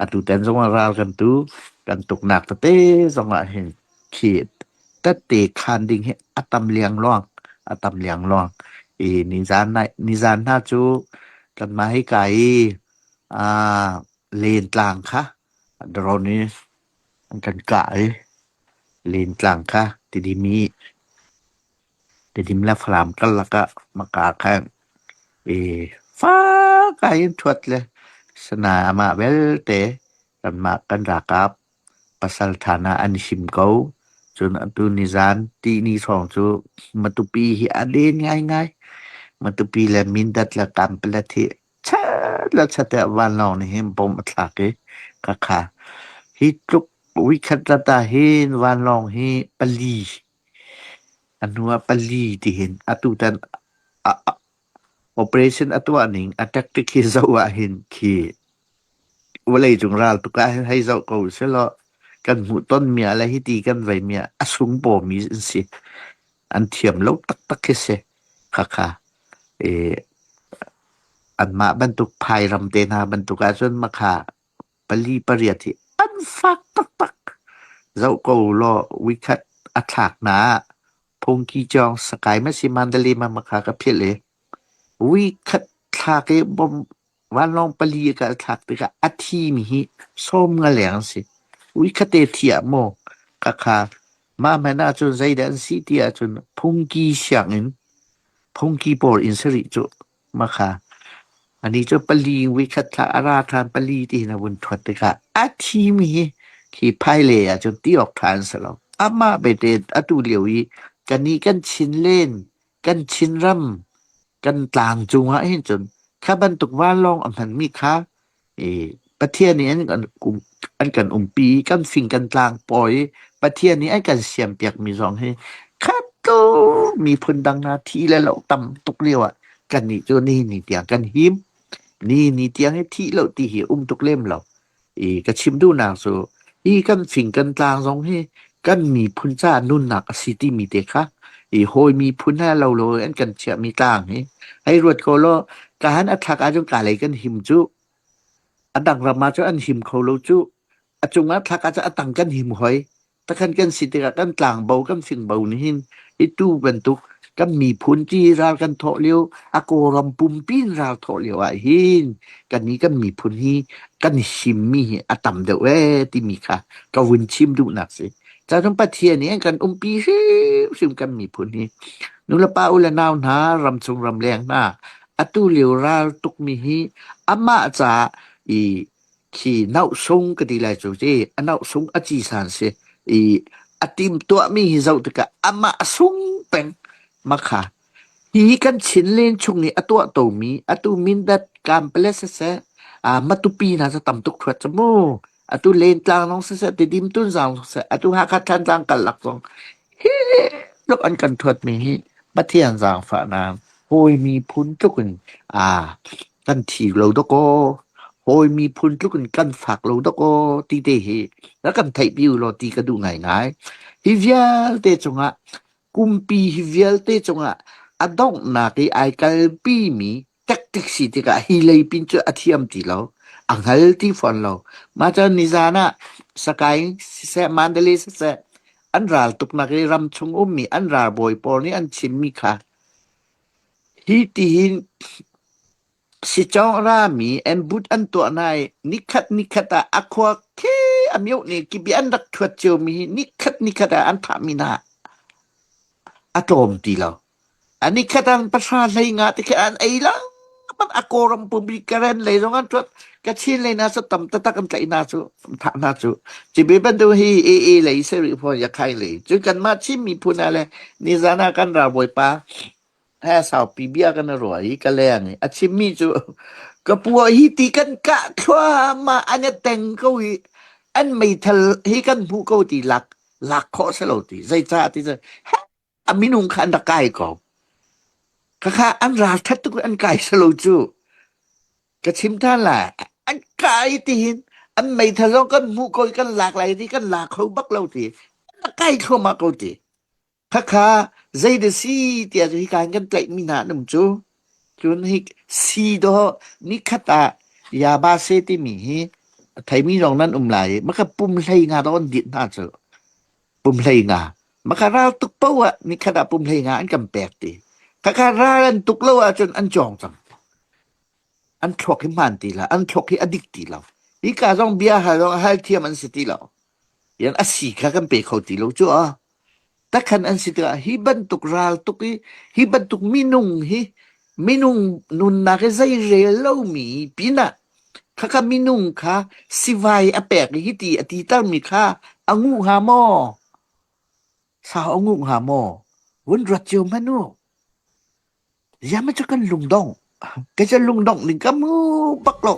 Atutan zongah ral kan tu, kan tuknak tete zongah hin khi tette khan ding hi a tam liangluang, a tam liangluang. I nizan nai nizan hna cu kanmah hika i aa lentlang kha drone in an kan kah i lentlang kha Tidim i Tidim le Falam karlak ah maka khan i fak ngai in ṭhuat le Sanae amah belte kanmah kan ralkap pasal ṭha hna an him ko. Cun atu nizan tihni hrawng cu Matupi hi a len ngaingai. Matupi le Mindat le Kanpalet hi chat le chat ah vanlawng nih hin bom a thlak i khakha hi tluk weekend rat ah hin vanlawng hi pali a hnu ah pali tihin atutan operation a tuah ning a tactic hi zoh ah hin khi vawleicung ral tuk ah hin hei zoh ko sehlaw kan hmuhtonmi ah le hiti kan veimi ah a sungpawmi an si. An thiam lo taktak khi si. Khakha i anmah bantuk phairam te hna bantuk ahcun makha pali pariat hi an fak taktak. Zoh ko law wikhat a thlak hna ah phungki cawng Sakai ma si Mandalay ma makha ka philh i wikhat thlak i bom vanlawng pali ka thlak tikah a thimi hi sawm nga leng an si. Uikhate thi ah maw khakha mah hmanh ahcun zeidah an si ti ahcun phungki sianginn phungki pawl inn si rih cuh. Makha anih cu pali uikhat thla a ra ṭhan pali ti hin a vun ṭhuat tikah a thimi hi khi phaile ahcun ti awk ṭha an si lo. Amah bete atu lio i kannih kan Chin len kan Chinram kan tlang cungah hin cun kha bantuk vanlawng a hmanmi kha i Pathian nih an kan um, an kan umpi i kan fing kan tlang pawi i Pathian nih an kan siampiakmi zong hi khat lo miphun dang hna thi le lo tam tuk lio ah kannih cu nihin ni tiang kan him. Ni ni tiang hi thih lo ti hi um tuk lem lo. I ka chim duhnak cu hi kan fing kan tlang zong hi kan miphun caah nunnak a si timi te kha i hawi miphun he lo lo an kan chiahmi tlang hi hei ruat ko law kahan a thlak ahcun ka lei kan him cu a dang ram ah cun an him kho lo cu a cungah thlak ahcun a tang kan him hoi Takhan kan si tikah kan tlangbo kan fingbo nih hin hi tu bantuk kan miphun ci ral kan thawh lio a Kawlram pumpi in ral thawh lio ah hin kannih kan miphun hi kan himmi hi a tam deuh ee timi kha ka vun chim duhnak si. Cun Pathian nih an kan umpi hrimhrim kan miphun hi. Nulepa u le nau hna ramchung ramleng hna atu lio ral tukmi hi amah caah i Khi nauhsung ka ti lai cu ci a nauhsung a cisan si i a timtuahmi hi zoh tikah amah a sung peng makha hi kan Chinlen chung i a tuah tomi atu Mindat Kanpalet siseh Matupi hna cu tam tuk thuat cu mu atu Lentlang zong siseh Tidim Tunzang siseh atu Hakha Thantlang karlak zong hi tluk an kan thuatmi hi Pathian zaangfahnak hawi miphun tluk in aa kan thi lo dawkaw hawi miphun tluk in kan fak lo dawkaw ti te hi na kan theihpi u law ti ka duh ngaingai. Hi vialte cungah kumpi hi vialte cungah a donghnak i ai kalpi mi tactic si tikah hi lei pin cu a thiam ti lo a hngal ti fawn lo mah cun nizan ah Sakaing siseh Mandalay siseh an ral tuknak i ram chung ummi an ralbawi pawl nih an chimmi kha Hi tihin sicawng a rami an-but an tuah hna i nikhat nikhat ah a khua khi a mioh nih kipi an rak ṭhuat ciomi hi nikhat nikhat ah an thahmi hna a tlawm ti lo. A nikhat ah pahra 15 ti khi an ei lengmang. A Kawlram pumpi Karen lei zong an ṭhuat. Kachin lei hna cu tam taktak an tlaih hna cu, an thah hna cu. Cibi bantuk hi AA lei si rih fawn Yakhai lei. Cun kanmah Chin miphun ah le nizan ah kan ralbawipa he saupi bia kan i ruah i ka leng i a chimmi cu ka pua hi ti kan kah thluahmah an i teng ko i an meithal hi kan hmuh ko ti lak lak khawh si lo ti zeicah ti cu a minung kha an rak kai ko khakha an ralthat tuk an kai si lo cu ka chim than lai an kai ti hin an meithal zong kan hmuh ko i kan lak lai ti kan la kho bak lo ti an rak kai thluahmah ko ti Khakha zei dah si tiah cu hika hin kan tlaihmi hna an um cu. Cun hi si dawh nikhat ah Yabase timi hi A theimi zong nan um lai i maka pum 15 dawh an dinh hna cu. Pum 15. Maka ral tuk paoh ah nikhat ah pum 15 an kan pek ti. Khakha ral an tuk lo ahcun an cawng cang. An thluak hi hmaan ti lo. An thluak hi a dik ti lo. Hika zong bia hal zong hal thiam an si ti lo. Yan a si kha kan pe kho ti lo cu a. Takhan an si tikah hi bantuk ral tuk i hi bantuk minung hi minung nunnak hi zei rel lomi pinah khakha minung kha sivai a pek i hiti a ti termi kha a nguh hnga maw? Sau a nguh hnga maw? Vun ruat cio hmanh u. Ziah cu kan lungdong. Kei cu lungdongh ning ka mu bak lo.